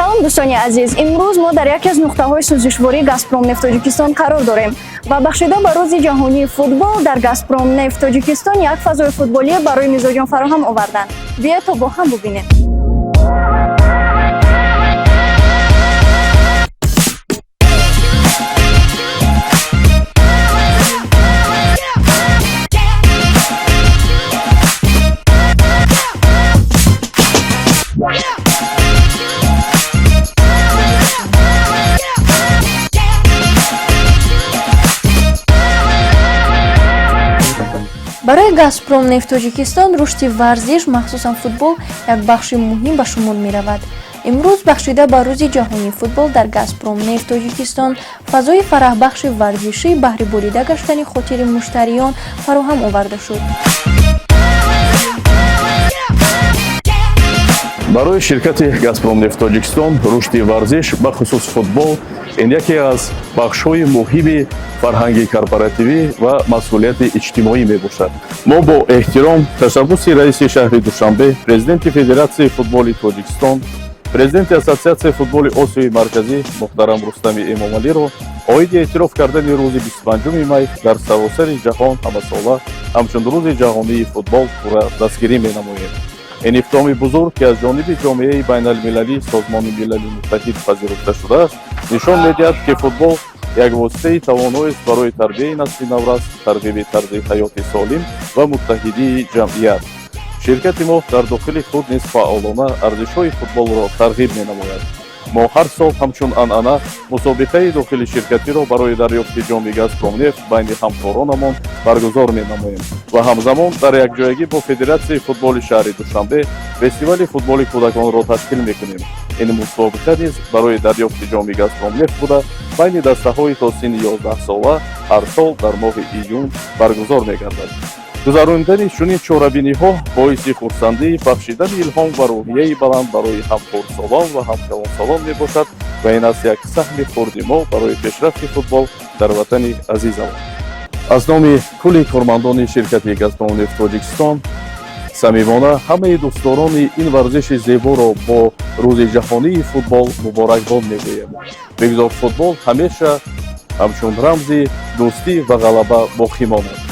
Салом, дӯстони азиз. Имрӯз мо дар яке аз нуқтаҳои сӯзишвории Газпромнефт Тоҷикистон қарор дорем ва бахшида ба Рӯзи ҷаҳонии футбол дар Газпромнефт Тоҷикистон як фазои футболӣ барои мизоҷон фароҳам оварданд. Биёед, то бо ҳам бубинем. Барои Газпромнефт Тоҷикистон рушди варзиш, махсусан футбол, як бахши муҳим ба шумор меравад. Имрӯз, бахшида ба Рӯзи ҷаҳонии футбол, дар Газпромнефт Тоҷикистон фазои фараҳбахши варзишӣ баҳри болида гаштани хотири муштариён фароҳам оварда шуд. Барои ширкати Газпромнефт Тоҷикистон рушди варзиш, бахусус футбол, ин яке аз бахшҳои муҳими фарҳанги корпоративӣ ва масъулияти иҷтимоӣ мебошад. Мо бо эҳтиром ташаббуси раиси шаҳри Душанбе, президенти Федератсияи футболи Тоҷикистон, президенти Ассотсиатсияи футболи Осиёи Марказӣ муҳтарам Рустами Эмомалиро оиди эътироф кардани рӯзи 25 май дар саросари ҷаҳон ҳамасола ҳамчун Рӯзи ҷаҳонии футбол пурра дастгирӣ менамоем. Ин иқдоми бузург, ки аз ҷониби ҷомеаи байналмилалӣ, Созмони Милали Муттаҳид пазируфта шудааст, нишон медиҳад, ки футбол як воситаи тавоноест барои тарбияи насли наврас, тарғиби тарзи ҳаёти солим ва муттаҳидии ҷамъият. Ширкати мо дар дохили худ низ фаъолона арзишҳои футболро тарғиб менамояд. Мо ҳар сол ҳамчун анъана мусобиқаи дохили ширкатиро барои дарёфти ҷоми Газпромнефт байни ҳамкоронамон баргузор менамоем ва ҳамзамон дар якҷоягӣ бо Федератсияи футболи шаҳри Душанбе фестивали футболи кӯдаконро ташкил мекунем. Ин мусобиқа низ барои дарёфти ҷоми Газпромнефт буда, байни дастаҳои то синни 11сола ҳар сол дар моҳи июн баргузор мегардад. Гузаронидани чунин чорабиниҳо боиси хурсандӣ, бахшидани илҳом ва рӯҳияи баланд барои ҳам хурдсолон ва ҳам калонсолон мебошад ва ин аст як саҳми хурди мо барои пешрафти футбол дар ватани азизамон. Аз номи кулли кормандони ширкати Газпромнефт Тоҷикистон самимона ҳамаи дӯстдорони ин варзиши зеборо бо Рӯзи ҷаҳонии футбол муборакбод мегӯем. Бигзор футбол ҳамеша ҳамчун рамзи дӯстӣ ва ғалаба боқӣ монад.